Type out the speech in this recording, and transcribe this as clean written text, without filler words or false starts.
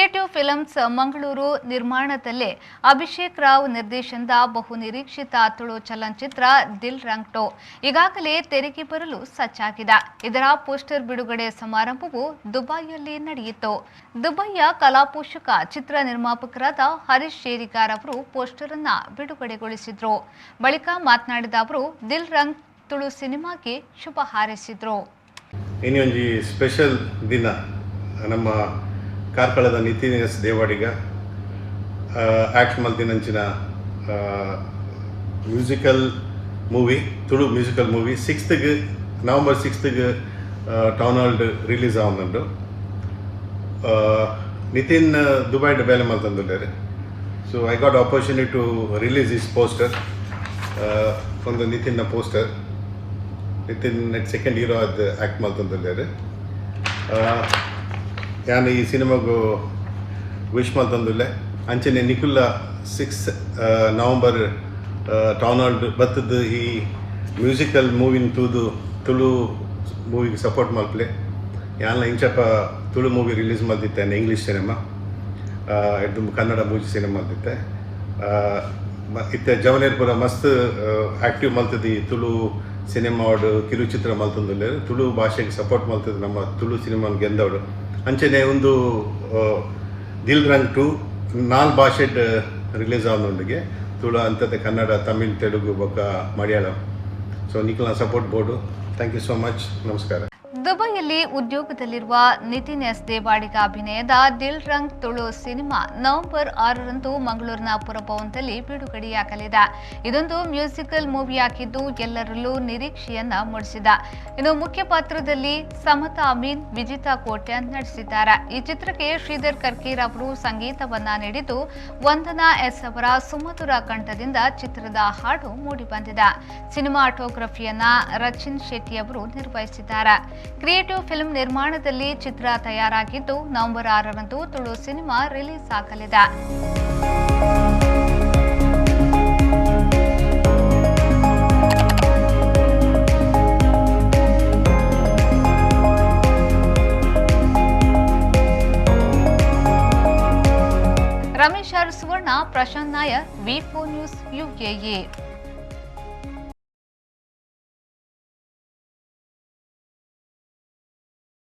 Creative films Mangaluru ನಿರ್ಮಾಣದಲ್ಲಿ ಅಭಿಷೇಕ್ ರಾವ್ ನಿರ್ದೇಶನದ ಬಹುನಿರೀಕ್ಷಿತ ತುಳು ಚಲನಚಿತ್ರ ದಿಲ್ ರಂಗ್ ಟು ಈಗಾಗಲೇ ತೆರೆಗೆ ಬರಲು ಸಜ್ಜಾಗಿದೆ. ಇದರ ಪೋಸ್ಟರ್ ಬಿಡುಗಡೆ ಸಮಾರಂಭವು ದುಬೈಯಲ್ಲಿ ನಡೆಯಿತು. ದುಬೈಯ ಕಲಾಪೋಷಕ ಚಿತ್ರ ನಿರ್ಮಾಪಕರಾದ ಹರೀಶ್ ಶೇರಿಗಾರ್ ಅವರು ಪೋಸ್ಟರ್ ಅನ್ನ ಬಿಡುಗಡೆಗೊಳಿಸಿದ್ರು. ಬಳಿಕ ಮಾತನಾಡಿದ ಅವರು ದಿಲ್ ರಂಗ್ ತುಳು ಸಿನಿಮಾಗೆ ಶುಭ ಹಾರೈಸಿದ್ರು. ಇನ್ನೊಂದು ಸ್ಪೆಷಲ್ ದಿನ ನಮ್ಮ ಕಾರ್ಕಳದ ನಿತಿನ್ ಎಸ್ ದೇವಾಡಿಗ ಆ್ಯಕ್ಟ್ ಮಲ್ತಿನಂಚಿನ musical movie, Tulu musical movie ಸಿಕ್ಸ್ತ್ಗೆ, ನವಂಬರ್ ಸಿಕ್ಸ್ತ್ಗೆ ಟೌನ್ ಹಾಲ್ ರಿಲೀಸ್ ಆವೊಂದುಂಡು. ನಿತಿನ್ ದುಬೈಡ್ ಬೇಲೆ ಮಲ್ತೊಂದುಲ್ಲೆರ್. So I got opportunity to release his poster. ಒಂದು ನಿತಿನ್ನ ಪೋಸ್ಟರ್. ನಿತಿನ್ ನೆಟ್ ಸೆಕೆಂಡ್ ಹೀರೋ ಅದು ಆ್ಯಕ್ಟ್ ಮಲ್ತೊಂದುಲ್ಲೆರ್. ಯಾನ್ ಈ ಸಿನಿಮಾಗು ವಿಶ್ ಮಲ್ತೊಂದುಲ್ಲೆ. ಅಂಚನೆ ನಿಕುಲ್ಲ 6 ನವಂಬರ್ ಟೌನ್ ಹಾಲ್ ಬತ್ತದ ಈ ಮ್ಯೂಸಿಕಲ್ ಮೂವಿನ ತೂದು ತುಳು ಮೂವಿಗೆ ಸಪೋರ್ಟ್ ಮಲ್ಪಲೆ. ಯಾನ್ಲ ಇಂಚಪ್ಪ ತುಳು ಮೂವಿ ರಿಲೀಸ್ ಮಲ್ತಿತ್ತೇನೆ. ಇಂಗ್ಲೀಷ್ ಸಿನಿಮಾ ಎಡ್ದು ಕನ್ನಡ ಮೂಜಿ ಸಿನಿಮಾ ಮಲ್ತಿತ್ತೆ. ಇತ್ತೆ ಜವನೇರ್ ಪೂರ ಮಸ್ತ್ ಆ್ಯಕ್ಟಿವ್ ಮಲ್ತದಿ ತುಳು ಸಿನಿಮಾಡ್ ಕಿರುಚಿತ್ರ ಮಲ್ತೊಂದುಲ್ಲೆರ್. ತುಳು ಭಾಷೆಗೆ ಸಪೋರ್ಟ್ ಮಲ್ತದ ನಮ್ಮ ತುಳು ಸಿನಿಮಾನ್ ಗೆಂದವಡು. ಅಂಚನೆ ಒಂದು ದಿಲ್ ರಂಗ್ ಟು ನಾಲ್ ಭಾಷೆಡ್ ರಿಲೀಸ್ ಆವೊಂದುಂಡುಗೆ, ತುಳು ಅಂತತೆ ಕನ್ನಡ, ತಮಿಳ್, ತೆಲುಗು ಬೊಕ್ಕ ಮಲಯಾಳಂ. ಸೊ ನಿಕ್ಲ್ನ ಸಪೋರ್ಟ್ ಬೋಡು. Thank you so much. ನಮಸ್ಕಾರ. ದುಬೈಯಲ್ಲಿ ಉದ್ಯೋಗದಲ್ಲಿರುವ ನಿತಿನ್ ಎಸ್ ದೇವಾಡಿಗ ಅಭಿನಯದ ದಿಲ್ ರಂಗ್ ತುಳು ಸಿನಿಮಾ ನವೆಂಬರ್ 6ರಂದು ಮಂಗಳೂರಿನ ಪುರಭವನದಲ್ಲಿ ಬಿಡುಗಡೆಯಾಗಲಿದೆ. ಇದೊಂದು ಮ್ಯೂಸಿಕಲ್ ಮೂವಿಯಾಗಿದ್ದು ಎಲ್ಲರಲ್ಲೂ ನಿರೀಕ್ಷೆಯನ್ನ ಮೂಡಿಸಿದೆ. ಇನ್ನು ಮುಖ್ಯ ಪಾತ್ರದಲ್ಲಿ ಸಮತಾ ಅಮೀನ್, ವಿಜಿತಾ ಕೋಟ್ಯಾನ್ ನಟಿಸಿದ್ದಾರೆ. ಈ ಚಿತ್ರಕ್ಕೆ ಶ್ರೀಧರ್ ಕರ್ಕೀರ್ ಅವರು ಸಂಗೀತವನ್ನ ನೀಡಿದ್ದು, ವಂದನಾ ಎಸ್ ಅವರ ಸುಮಧುರ ಕಂಠದಿಂದ ಚಿತ್ರದ ಹಾಡು ಮೂಡಿಬಂದಿದೆ. ಸಿನಿಮಾಟೋಗ್ರಫಿಯನ್ನ ರಚಿನ್ ಶೆಟ್ಟಿ ಅವರು ನಿರ್ವಹಿಸಿದ್ದಾರೆ. ಕ್ರಿಯೇಟಿವ್ ಫಿಲ್ಮ್ ನಿರ್ಮಾಣದಲ್ಲಿ ಚಿತ್ರ ತಯಾರಾಗಿದ್ದು, ನವೆಂಬರ್ 6ರಂದು ತುಳು ಸಿನಿಮಾ ರಿಲೀಸ್ ಆಗಲಿದೆ. Ramesh R Suvarna, Prashant Nair, V4 news, UAE.